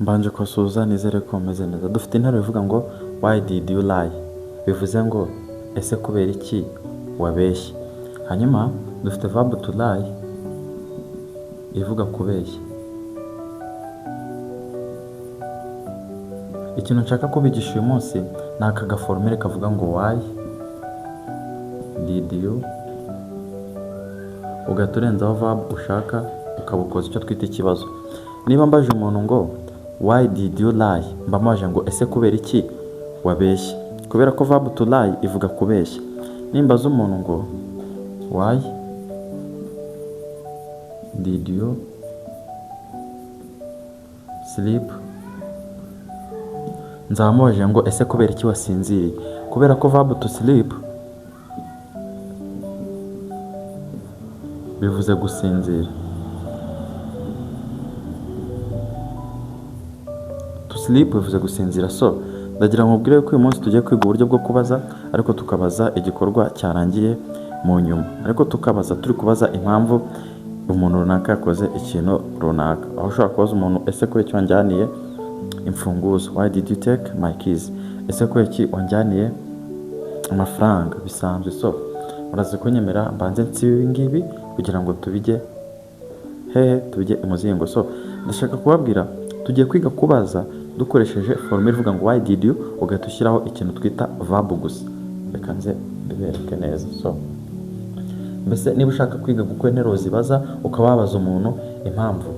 Mbanje kubasuhuza, nizere ko mumeze neza. Dufite interuro ivuga ngo "Why did you lie?" Bivuze ngo ese kubera iki wabeshye? Hanyuma dufite verb to lie ivuga kubeshya. Ikintu nshaka kubigisha uyu munsi ni aka gaforumire kavuga ngo "Why did you", ugahita urenzaho verb ushaka, ukabukoza icyo twita ikibazo. Niba mbaje umuntu ngo "Why did you lie?", mba mbaje ngo ese kubera iki wabeshye? Kubera ko verb to lie ivuga kubeshya. Nimbaza umuntu ngo "Why did you sleep?", nzaba mubajije ngo ese kubera iki wasinziriye? Kubera ko verb to sleep bivuze gusinzira. To sleep bivuze gusinzira. So ndagira ngo nkubwire ko uyu munsi tugiye kwiga uburyo bwo kubaza, ariko tukabaza igikorwa cyarangiye mu nyuma, ariko tukabaza turi kubaza impamvu umuntu runaka yakoze ikintu runaka. Aho ushobora kubaza umuntu: ese kubera iki wanjyaniye imfunguzo? Why did you take my keys? Ese kubera iki wanjyaniye amafaranga? Bisanzwe. So muraza kunyemera mbanze nsibe ibi ngibi kugira ngo tubijye hehe? Tubijye imuzingo. So ndashaka kubabwira, tugiye kwiga kubaza dukoresheje formule ivuga ngo "Why did you", ugahita ushyiraho ikintu twita verb gusa. Reka nze mbibereke neza. So mbese niba ushaka kwiga gukora interuro zibaza, ukaba wabaza umuntu impamvu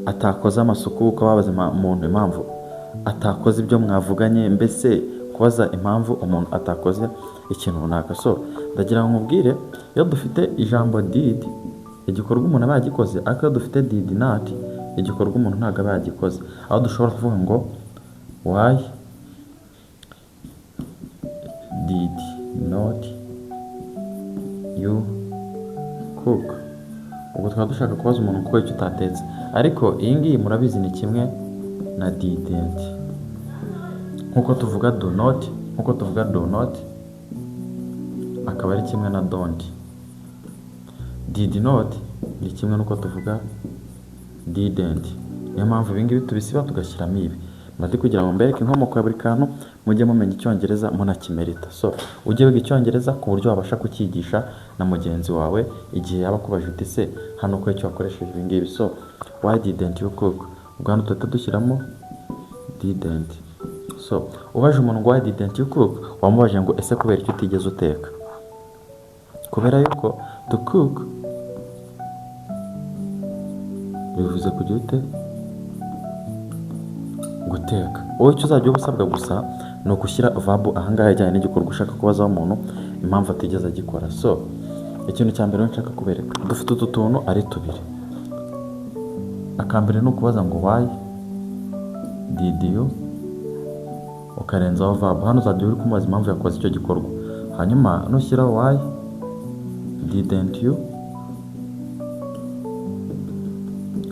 atakoze amasuku, ukaba wabaza umuntu impamvu atakoze ibyo mwavuganye, mbese kubaza impamvu umuntu atakoze ikintu runaka. So ndagira ngo nkubwire, iyo dufite ijambo did, igikorwa umuntu aba yagikoze, ariko iyo dufite did not, igikorwa umuntu ntabwo aba yagikoze. Aho dushobora kuvuga ngo "Why did not you cook?" Ubwo twaba dushaka kubaza umuntu kuko icyo utatetse. Ariko iyi ngiyi murabizi ni kimwe na didn't, nkuko tuvuga do not, nkuko tuvuga do not akaba ari kimwe na don't. Did not ni kimwe n'uko tuvuga didn't. Niyo mpamvu ibi ngibi tubisiba tugashyiramo ibi. Mba ndi kugira ngo mbereke inkomoko ya buri kantu, mujye mumenya Icyongereza munakimerita. So ujye wiga Icyongereza ku buryo wabasha kucyigisha na mugenzi wawe igihe yaba akubajije uti: se hano ko icyo wakoresheje ibi ngibi? So "Why didn't you cook?" Ubwo hano tuhita dushyiramo didn't. So ubaje umuntu ngo "Why didn't you cook?", wamubajije ngo ese kubera icyo utigeze uteka? Kubera yuko to cook bivuze kugira ute? Guteka. Wowe icyo uzajya uba usabwa gusa ni ugushyira verb ahangaha ijyanye n'igikorwa ushaka kubazaho umuntu impamvu atigeze agikora. So ikintu cya mbere nshaka kubereka, dufite utu tuntu ari tubiri. Akambere ni ukubaza ngo "Why did you", ukarenzaho verb. Hano uzajya uri kumubaza impamvu yakoze icyo gikorwa. Hanyuma nushyiraho "Why didn't you",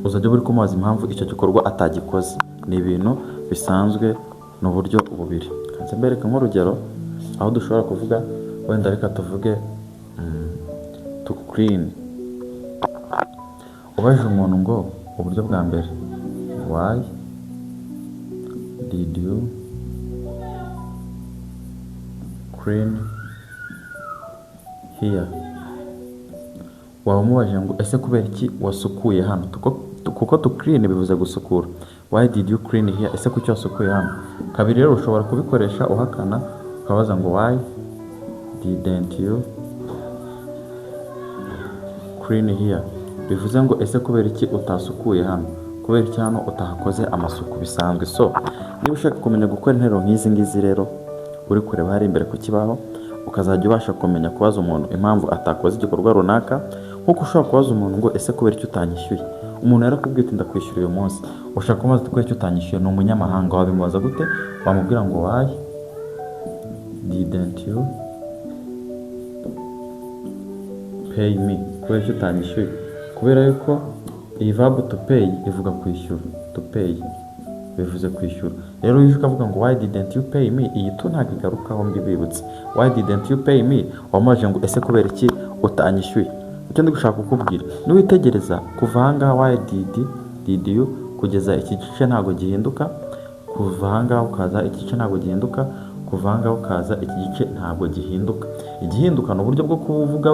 uzajya uri kumubaza impamvu icyo gikorwa atagikoze. Ni ibintu bisanzwe, ni uburyo bubiri. Kanze mbereke nk'urugero aho dushobora kuvuga, wenda reka tuvuge to clean. Ubajije umuntu ngo, uburyo bwa mbere, "Why did you clean here?", waba umubajije ngo ese kubera iki wasukuye hano? Kuko to clean bivuze gusukura. Why did you clean here? Ese kuki wasukuye hano? Kabiri rero, ushobora kubikoresha uhakana, ukabaza ngo "Why didn't you clean here?" Bivuze ngo ese kubera iki utasukuye hano? Kubera iki hano utahakoze amasuku? Bisanzwe. So niba ushaka kumenya gukora interuro nk'izi ngizi rero uri kureba hari imbere ku kibaho, ukazajya ubasha kumenya kubaza umuntu impamvu atakoze igikorwa runaka, nk'uko ushobora kubaza umuntu ngo ese kubera iki utanyishyuye? Umuntu yarakubwiye uti ndakwishyura uyu munsi, ushaka kumubaza uti kubera iki utanyishyuye? Ni umunyamahanga, wabimubaza gute? Wamubwira ngo "Why didn't you pay me?" Kubera iki utanyishyuye? Kubera yuko iyi verb to pay ivuga kwishyura. To pay bivuze kwishyura. Rero iyo ukavuga ngo "Why didn't you pay me?", iyi to ntabwo igarukaho, mbibibutse. "Why didn't you pay me?", wamubajije ngo ese kubera iki utanyishyuye? Icyo ndi gushaka kukubwira, niwitegereza kuva ahangaha, why did you kugeza iki gice ntabwo gihinduka, kuva ahangaha ukaza iki gice ntabwo gihinduka, kuva ahangaha ukaza iki gice ntabwo gihinduka. Igihinduka ni uburyo bwo kuvuga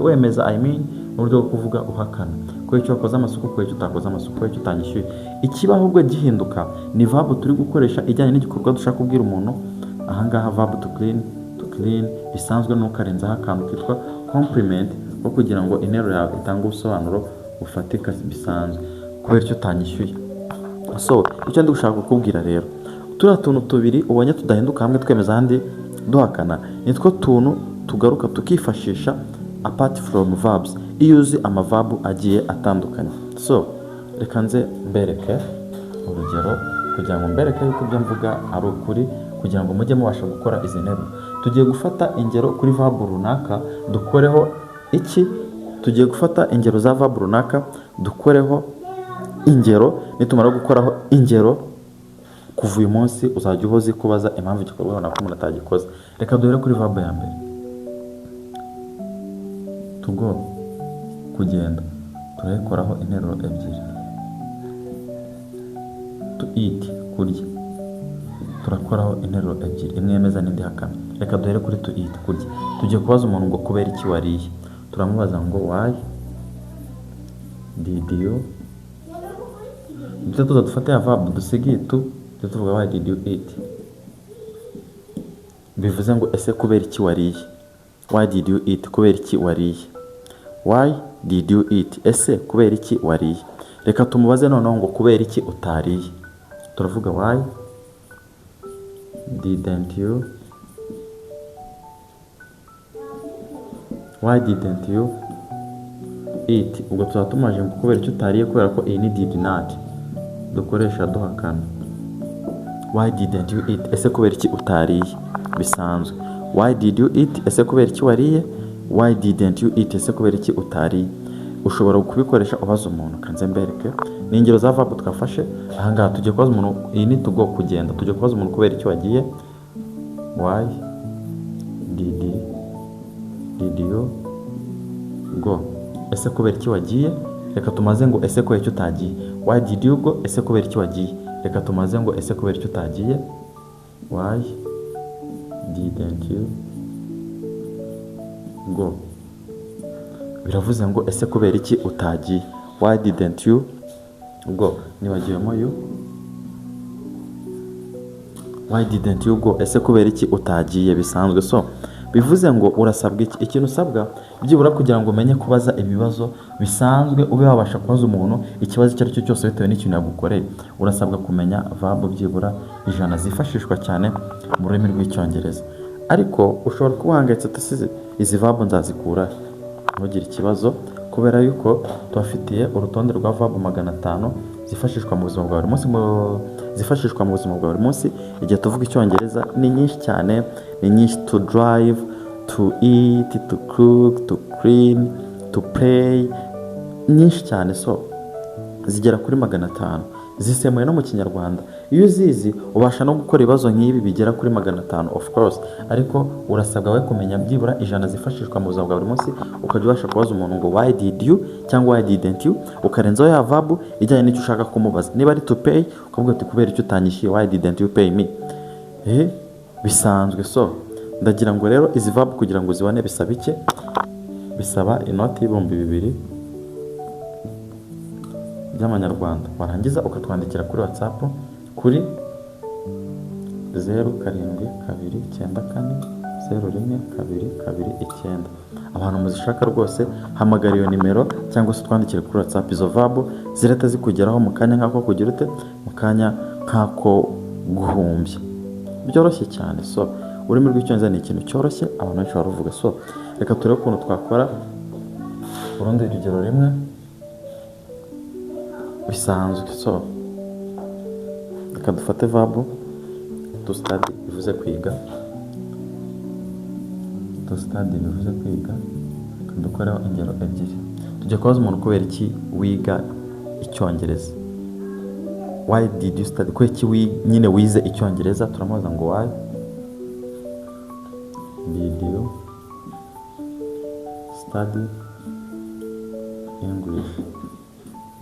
wemeza, I mean, n'uburyo bwo kuvuga uhakana. Kubera icyo wakoze amasuku, kubera icyo utakoze amasuku, kubera icyo utanyishyuye. Ikiba ahubwo gihinduka ni verb turi gukoresha ijyanye n'igikorwa dushaka kubwira umuntu. Ahangaha verb to clean, to clean bisanzwe, nukarenzaho akantu kitwa complement ko kugira ngo interuro yawe itange ubusobanuro bufatika bisanzwe. Kubera icyo utanyishyuye. So icyo ndi gushaka kukubwira rero, turiya tuntu tubiri ubonye tudahinduka, hamwe twemeza ahandi duhakana, nitwo tuntu tugaruka tukifashisha apart from verbs, iyo uzi amaverb agiye atandukanye. So reka nze mbereke urugero kugira ngo mbereke yuko ibyo mvuga ari ukuri, kugira ngo mujye mubasha gukora izi nteruro. Tugiye gufata ingero kuri verb runaka dukoreho iki? Tugiye gufata ingero za verb runaka dukoreho ingero. Nitumara gukoraho ingero, kuva uyu munsi uzajya uba uzi kubaza impamvu igikorwa runaka umuntu atagikoze. Reka duhere kuri verb ya mbere, to go, kugenda. Turayikoraho interuro ebyiri. To eat, kurya, turakoraho interuro ebyiri, imwe yemeza n'indi ihakana. Reka duhere kuri to eat, kurya. Tugiye kubaza umuntu ngo kubera iki wariye. Turamubaza ngo why did you, duhite tuza dufate ya verb dusige to, duhite tuvuga why did you eat. Bivuze ngo ese kubera iki wariye? Why did you eat? Kubera iki wariye? Why did you eat? Ese kubera iki wariye? Reka tumubaze noneho ngo kubera iki utariye. Turavuga why didn't you, why didn't you eat? Ubwo tuzaba tumaje ngo kubera icyo utariye, kubera ko iyi ni did not dukoresha duhakana. Why didn't you eat? Ese kubera iki utariye? Bisanzwe. Why did you eat? Ese kubera iki wariye? Why didn't you eat? Ese kubera iki utariye? Ushobora kubikoresha ubaza umuntu. Kanze mbereke, ni ingero za verb twafashe. Ahangaha tugiye kubaza umuntu, iyi ni to go, kugenda. Tugiye kubaza umuntu kubera iki wagiye. Why did you go? Ese kubera iki wagiye? Reka tumaze ngo ese kubera iki utagiye. Why did you go? Ese kubera iki wagiye? Reka tumaze ngo ese kubera iki utagiye. Why didn't you go? Biravuze ngo ese kubera iki utagiye? Why didn't you go? Nibagiwemo you. Why didn't you go? Ese kubera iki utagiye? Bisanzwe. So bivuze ngo urasabwa iki? Ikintu usabwa byibura kugira ngo umenye kubaza ibibazo bisanzwe, ube wabasha kubaza umuntu ikibazo icyo ari cyo cyose bitewe n'ikintu yagukoreye, urasabwa kumenya verb byibura 100 zifashishwa cyane mu rurimi rw'Icyongereza. Ariko ushobora kuba uhangayitse uti izi verb nzazikura he? Ntugire ikibazo, kubera yuko tubafitiye urutonde rwa verb 500 zifashishwa mu buzima bwa buri munsi, zifashishwa mu buzima bwa buri munsi igihe tuvuga Icyongereza. Ni nyinshi cyane, ni nyinshi: to drive, to eat, to cook, to clean, to play, nyinshi cyane. So zigera kuri 500, zisemuye no mu Kinyarwanda. Iyo uzizi ubasha no gukora ibibazo nk'ibi bigera kuri 500, of course. Ariko urasabwa we kumenya byibura 100 zifashishwa mu buzima bwa buri munsi, ukajya ubasha kubaza umuntu ngo why did you cyangwa why didn't you, ukarenzaho ya verb ijyanye n'icyo ushaka kumubaza. Niba ari to pay, ukavuga ati kubera icyo utanyishyuye? Why didn't you pay me? Bisanzwe. So ndagira ngo rero izi verb kugira ngo uzibone bisaba iki? Bisaba inoti y'2000 by'amanyarwanda. Warangiza ukatwandikira kuri WhatsApp kuri 0729401229. Abantu muzishaka rwose, hamagara iyo nimero cyangwa se utwandikire kuri WhatsApp. Izo verb zirahita zikugeraho mu kanya nk'ako kugira ute? Mu kanya nk'ako guhumbya. Byoroshye cyane. So ururimi rw'Icyongereza ni ikintu cyoroshye, abantu benshi baruvuga. So reka turebe ukuntu twakora urundi rugero rimwe bisanzwe. So reka dufate verb to study, bivuze kwiga. To study bivuze kwiga. Reka dukoreho ingero ebyiri. Tujya kubaza umuntu kubera iki wiga Icyongereza. Why did you study? Kubera iki nyine wize Icyongereza? Turamubaza ngo why did you study English?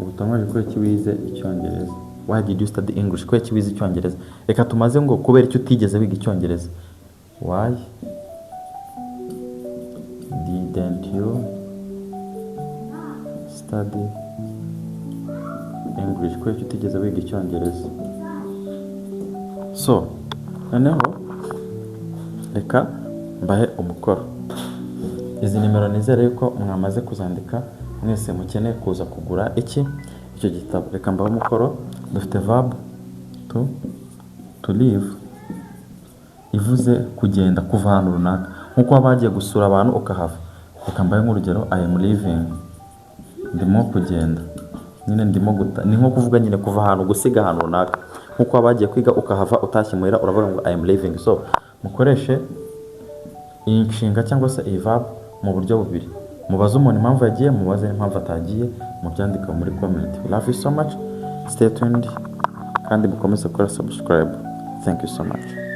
Ubu Utamubajije kubera iki wize Icyongereza. Why did you study English? Kubera iki wize Icyongereza? Reka tumaze ngo kubera iki utigeze wiga Icyongereza. Why didn't you study English? Kubera iki utigeze wiga Icyongereza? So noneho reka mbahe umukoro. Izi nimero nizere yuko mwamaze kuzandika mwese mukeneye kuza kugura iki, icyo gitabo. Reka mbahe umukoro. Dufite verb to leave, ivuze kugenda, kuva ahantu runaka, nk'uko waba wagiye gusura abantu ukahava. Reka mbahe nk'urugero: I am leaving, ndimo kugenda nyine, ndimo guta. Ni nko kuvuga nyine kuva ahantu, gusiga ahantu runaka, nk'uko waba wagiye kwiga ukahava utashye muhira, uravuga ngo "I am leaving." So mukoreshe iyi nshinga cyangwa se iyi verb mu buryo bubiri: mubaze umuntu impamvu yagiye, mubaze n'impamvu atagiye. Mubyandike muri comment. We love you so much. Stay tuned kandi mukomeze gukora subscribe. Thank you so much.